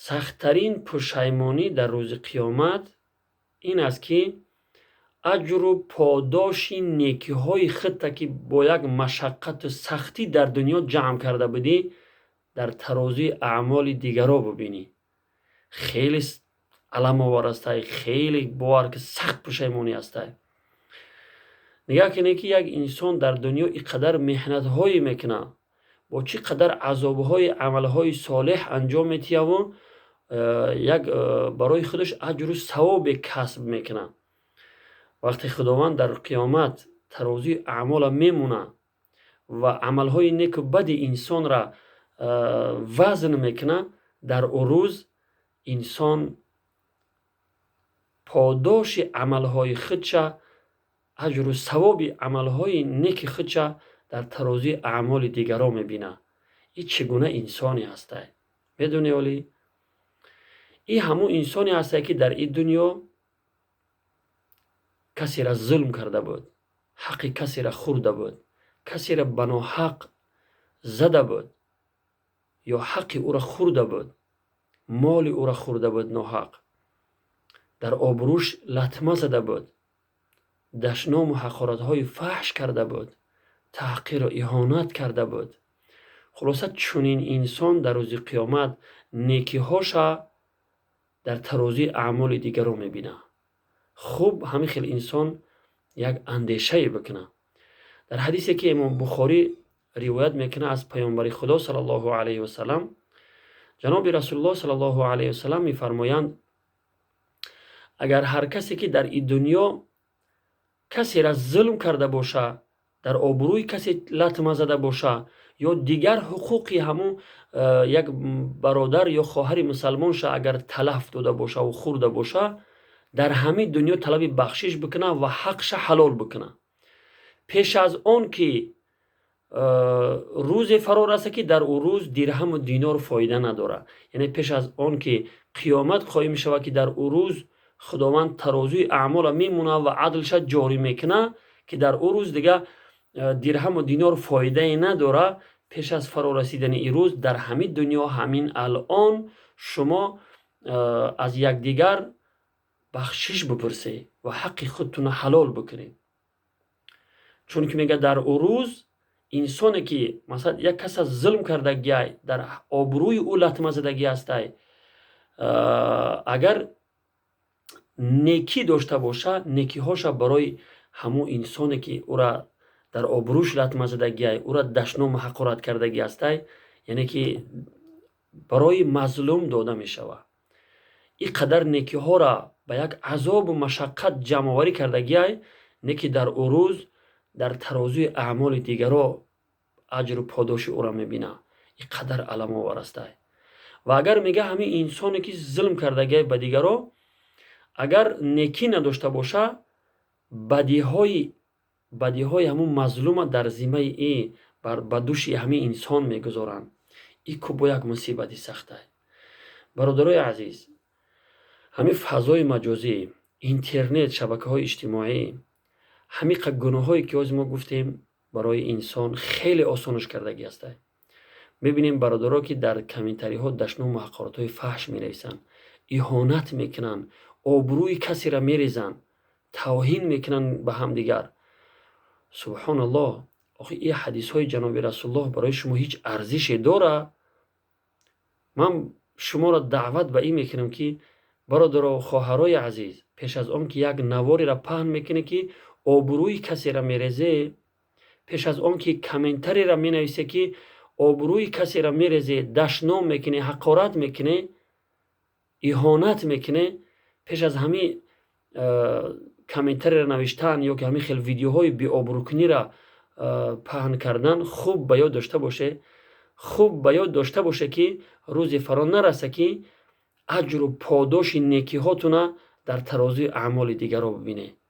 Сахттарин пушаймонӣ дар рӯзи қиёмат ин аст, ки аҷру подоши некиҳои худта, ки бо як машаққату сахтӣ дар дунё ҷамъ карда будӣ, дар тарозуи аъмоли дигаро бубинӣ. Хеле аламовар астай, хеле бовар ки сахт пушаймонӣ ҳастай. Нигаҳ кунед, ки як инсон дар дунё ин қадар меҳнатҳое мекунад, бо чӣ қадар азобҳои амалҳои солеҳ анҷом метиҳаву як барои худаш аҷру савобе касб мекунад. Вақте Худованд дар қиёмат тарозуи аъмола мемонад ва амалҳои неку бади инсонра вазн мекунад, дар ӯ рӯз инсон подоши амалҳои худша, аҷру савоби амалҳои неки худша дар тарозуи аъмоли дигарон мебинад. Ин чӣ гуна инсоне ҳастай, медонӣ? Олӣ, ин ҳамун инсоне ҳастай, ки дар ин дунё касеро зулм карда буд, ҳаққи касеро хӯрда буд, касеро ба ноҳақ зада буд ё ҳаққи ӯро хӯрда буд, моли ӯро хӯрда буд, ноҳақ дар обрӯш латма зада буд, дашному ҳақоратҳои фаҳш карда буд, таҳқиру иҳонат карда буд. Хулоса, чунин инсон дар рӯзи қиёмат некиҳоша дар тарозуи аъмоли дигарон мебинад. Хуб, ҳамин хел инсон як андешае бикунад. Дар ҳадисе, ки Имом Бухорӣ ривоят мекунад аз Паёмбари Худо саллаллоҳу алайҳи васалам, ҷаноби Расулуллоҳ саллаллоҳу алайҳи васалам мефармоянд: агар ҳар касе, ки дар ин дунё касеро зулм карда боша, дар обрӯи касе латма зада боша ё дигар ҳуқуқи ҳамун як бародар ё хоҳари мусалмонша агар талаф дода бошаву хӯрда боша, дар ҳамин дунё талаби бахшиш бикунад ва ҳақша ҳалол бикунад, пеш аз он ки рӯзе фаро раса, ки дар ӯ рӯз дирҳаму динор фоида надорад. Яъне пеш аз он ки қиёмат қоим шавад, ки дар ӯ рӯз Худованд тарозуи аъмолро мемонад ва адлша ҷорӣ мекунад, ки дар ӯ рӯз дига дирҳаму динор фоидае надорад. Пеш аз фаро расидани ин рӯз дар ҳамин дунё, ҳамин алон шумо аз якдигар бахшиш бипурсед ва ҳаққи худтонро ҳалол бикунед. Чунки мегӯяд, дар ӯ рӯз инсоне, ки масалан як каса зулм кардагиай, дар обрӯи ӯ латма задагӣ ҳастай, агар некӣ дошта боша, некиҳоша барои ҳамун инсоне, ки ӯра дар обрӯш латма задагиай, ӯра дашному ҳақорат кардагӣ ҳастай, яъне ки барои мазлум дода мешавад. Ин қадар некиҳоро ба як азобу машаққат ҷамъоварӣ кардагиай, не ки дар ӯ рӯз дар тарозуи аъмоли дигаро аҷру подоши ӯро мебинад. Ин қадар аламовар астай. Ва агар, мега, ҳамин инсоне, ки зулм кардагиай ба дигаро, агар некӣ надошта боша, бадиҳои ҳамун мазлума дар зиммаи и ба души ҳамин инсон мегузоранд. Ин ку бо як мусибати сахтай. Бародарои азиз, ҳамин фазои маҷозӣ, интернет, шабакаҳои иҷтимоӣ ҳамин гуноҳҳое, ки ҳозир мо гуфтем, барои инсон хеле осонаш кардагӣ ҳастай. Мебинем, бародаро, ки дар комментариҳо дашному ҳақоратҳои фаҳш менависанд, иҳонат мекунанд, обрӯи касеро мерезанд, тавҳин мекунанд ба ҳамдигар. Субҳоналлоҳ, охи ин ҳадисҳои ҷаноби Расулуллоҳ барои шумо ҳеҷ арзише дорад? Ман шуморо даъват ба ин мекунам, ки бародаро, хоҳарои азиз, пеш аз он ки як навореро паҳн мекунӣ, ки обрӯи касеро мерезе, пеш аз он ки комментариеро менависе, ки обрӯи касеро мерезе, дашном мекунӣ, ҳақорат мекунӣ, иҳонат мекунӣ, пеш аз ҳамин комментариеро навиштан ё ки ҳамин хел видеоҳои беобрӯкуниро паҳн кардан, хуб ба ёд дошта боше, хуб ба ёд дошта боше, ки рӯзе фаро нараса, ки аҷру подоши некиҳотуна дар тарозуи аъмоли дигарро бибинед.